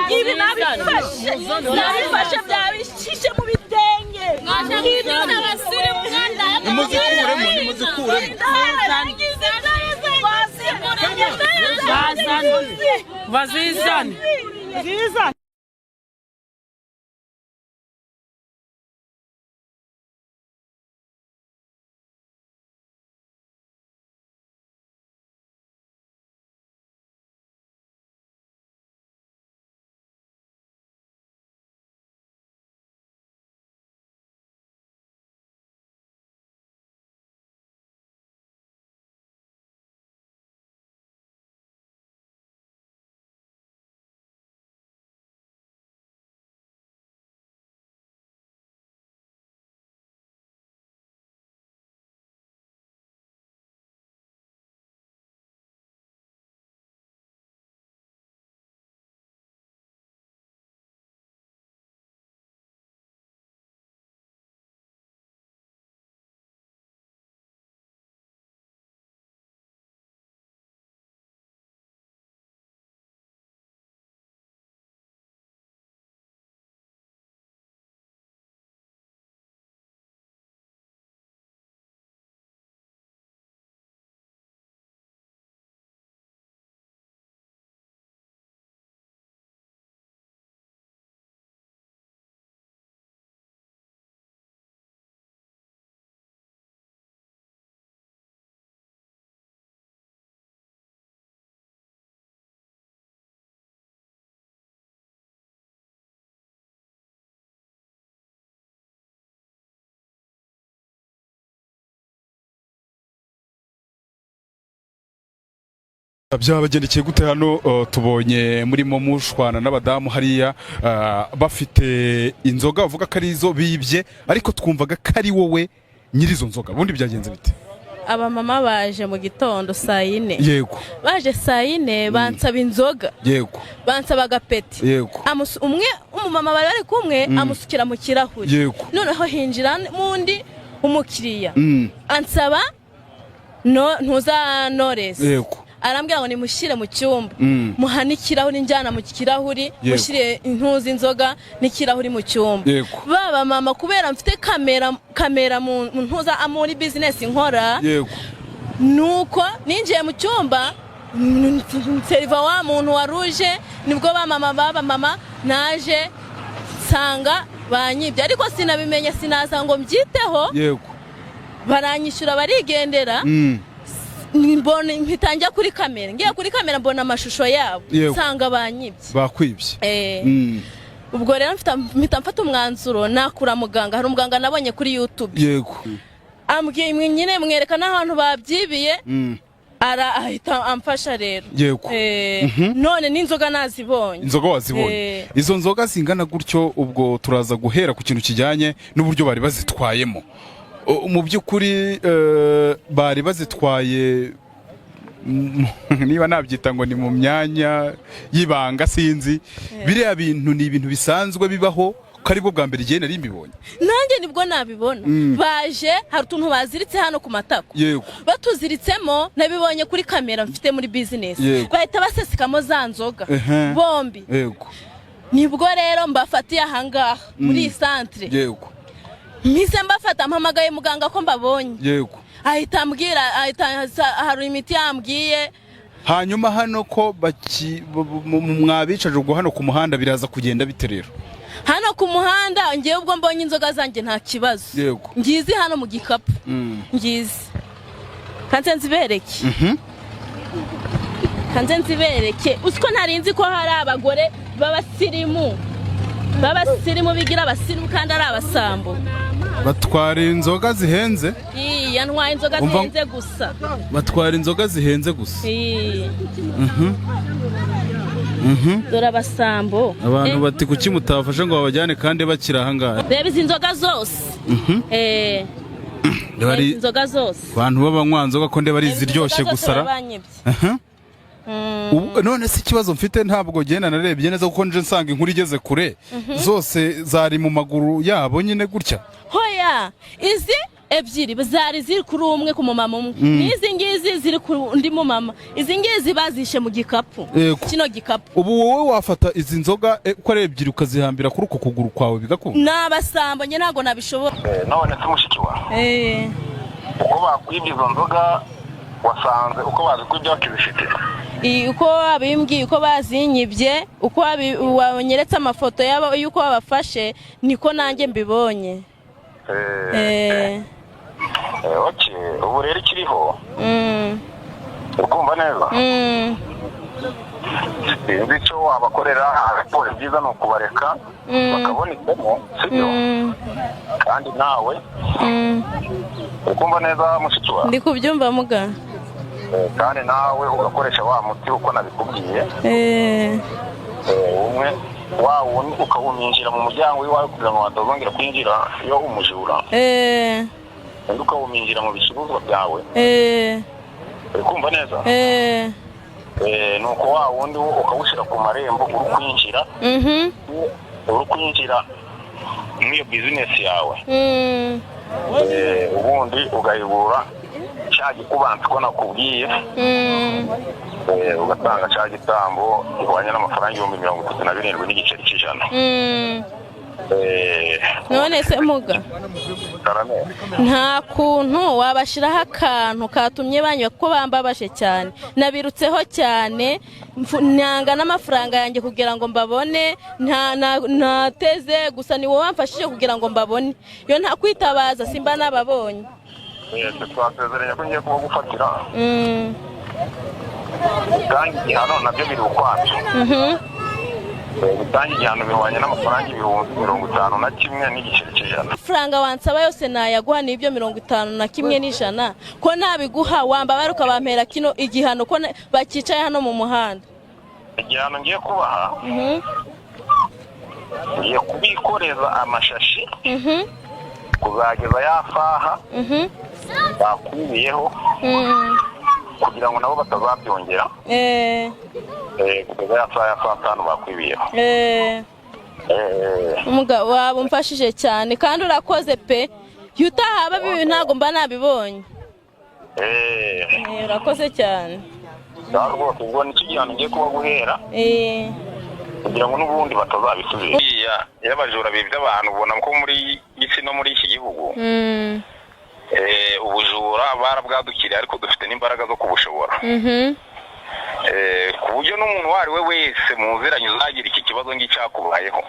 Ibi nabifashe, nabifashe, byabishishe mu bitenge. Nimuzikuremo, nimuzikuremo. Bazizane. Byabagendekeye gute hano? Tubonye murimo mushwana n'abadamu hariya, bafite inzoga bavuga ko ari izo bibye, ariko twumvaga ko ari wowe nyiri izo nzoga. Ubundi byagenze bite? Abamama baje mu gitondo saa 4. Baje saa 4, bansaba inzoga. Bansaba agapeti. Umwe umumama bari bari kumwe amusukira mu kirahuri. Noneho hinjira mundi umukiriya, ansaba no ntuza noresi. Arambwira ngo nimushyire mu cyumba, muhane ikirahuri, njyana mu kirahuri. Mushyire intuzi inzoga n'ikirahuri mu cyumba. Baba mama, kubera mfite kamera mu ntuza muri bizinesi nkora, nuko ninjiye mu cyumba, nseriva wa muntu waruje. Nibwo ba mama, baba mama, naje nsanga banyibye, ariko sinabimenye, sinaza ngo mbyiteho. Baranyishyura, barigendera. Mbona mpita njya kuri kamera, ngiye kuri kamera mbona amashusho yabo. Nsanga banyibye. Bakwibye. Ubwo rero mpita mfata umwanzuro, nakura muganga. Hari umuganga nabonye kuri YouTube, ambwiye nyine, mwereka n'ahantu babyibiye. Ara ahita amfasha rero. None n'inzoga nazibonye. Inzoga wazibonye? Izo nzoga zingana gutyo, ubwo turaza guhera ku kintu kijyanye n'uburyo bari bazitwayemo. Mu by'ukuri bari bazitwaye niba nabyita ngo ni mu myanya y'ibanga, sinzi. Biriya bintu ni ibintu bisanzwe bibaho, ko aribwo bwa mbere igihe nari mbibonye? Nanjye nibwo nabibona. Baje hari utuntu baziritse hano ku matako. Batuziritsemo, nabibonye kuri kamera mfite muri bizinesi. Bahita basesekamo za nzoga bombi. Nibwo rero mbafatiye ahangaha muri iyi santire. Mpise mbafata, mpamagaye muganga ko mbabonye. Ahita ambwira, ahita hari imiti yambwiye. Hanyuma hano ko mwabicaje, ubwo hano ku muhanda biraza kugenda bite rero? Hano ku muhanda, ngewe ubwo mbonye inzoga zanjye nta kibazo. Ngizi hano mu gikapu. Ngizi, kanze nzibereke, kanze nzibereke. Uzi ko ntari nzi ko hari abagore b'abasirimu bigira abasirimu kandi ari abasambo? Batwara inzoga zihenze. Ii, yantwaye inzoga zihenze gusa. Batwara inzoga zihenze gusa. Ii. Dore abasambo. Abantu bati kuki mutabafashe ngo babajyane kandi bakiri ahangaha? Reba izi nzoga zose. Reba Reba izi nzoga zose. Abantu b'abanywanzoga ko ndeba ari iziryoshye Inzoga zose gusa ra. barabanyibye. None se ikibazo mfite, ntabwo genda narebye neza, kuko nje nsanga inkuru igeze kure, zose zari mu maguru yabo nyine gutya? Hoya, izi ebyiri zari ziri kuri umwe, ku mumama umwe, n'izi ngizi ziri ku undi mumama. Izi ngizi bazishe mu gikapu. Kino gikapu. Ubu wowe wafata izi nzoga uko ari ebyiri ukazihambira kuri uko kuguru kwawe bigakunda? Ni abasambo, njye ntabwo nabishobora. None se mushiki wawe, uko bakwibye izo nzoga, wasanze uko bazikwibye bakizifite? Uko babimbwiye, uko bazinyibye, uko wanyeretse amafoto yabo y'uko babafashe, niko nanjye mbibonye. Okay, ubu rero ikiriho, ukumva neza, sinzi icyo wabakorera, ariko ibyiza ni ukubareka bakabona isomo, sibyo? Kandi nawe ukumva neza, mushiki wawe. Ndi kubyumva, muga. Kandi nawe ugakoresha wa muti uko nabikubwiye. Umwe wa wundi ukawuminjira mu muryango w'iwawe kugira ngo batazongera kwinjira iyo umujura, undi ukawuminjira mu bicuruzwa byawe. Uri kumva neza? Eh. Nuko wa wundi wo ukawushyira ku marembo uri kwinjira, uri kwinjira muri iyo bizinesi yawe. Ubundi ugahibura cya gikubanza uko nakubwiye. Ugatanga cya gitambo gihwanye n'amafaranga 37,100 000. None se muga, Karame. nta kuntu wabashyiraho akantu katumye banywa, kuko bambabaje cyane, nabirutseho cyane, nanga n'amafaranga yanjye kugira ngo mbabone, ntateze gusa ni wowe wamfashije kugira ngo mbabone. Iyo nta kwitabaza simba nababonye. Twasezeranye ko ngiye kubagufatira. Gutanga igihano nabyo biri ukwabyo. Gutanga igihano bihwanye n'amafaranga 51,100 000. Amafaranga wansaba yose nayaguha, n'ibyo 51,100 ko nabiguha, wambabara ukabampera kino igihano ko bakicaye hano mu muhanda. Igihano ngiye kubaha, ngiye kubikoreza amashashi kuzageza ya saha bakwibiyeho, kugira ngo nabo batazabyongera. Kugeza ya saha ya saa 5 bakwibiyeho. Umugabo waba umfashije cyane kandi urakoze pe. Iyo utahaba ibi ntabwo mba nabibonye. Urakoze cyane. Ngaho rwose ubwo nicyo gihano ngiye kuba guhera kugira ngo n'ubundi batazabisubira. Buriya iyo abajura bibye abantu, ubona ko muri iyi si no muri iki gihugu ubujura barabwadukiriye, ariko dufite n'imbaraga zo kubushobora. Ku buryo n'umuntu uwo ari we wese muziranye uzagira iki kibazo ngicyakubayeho.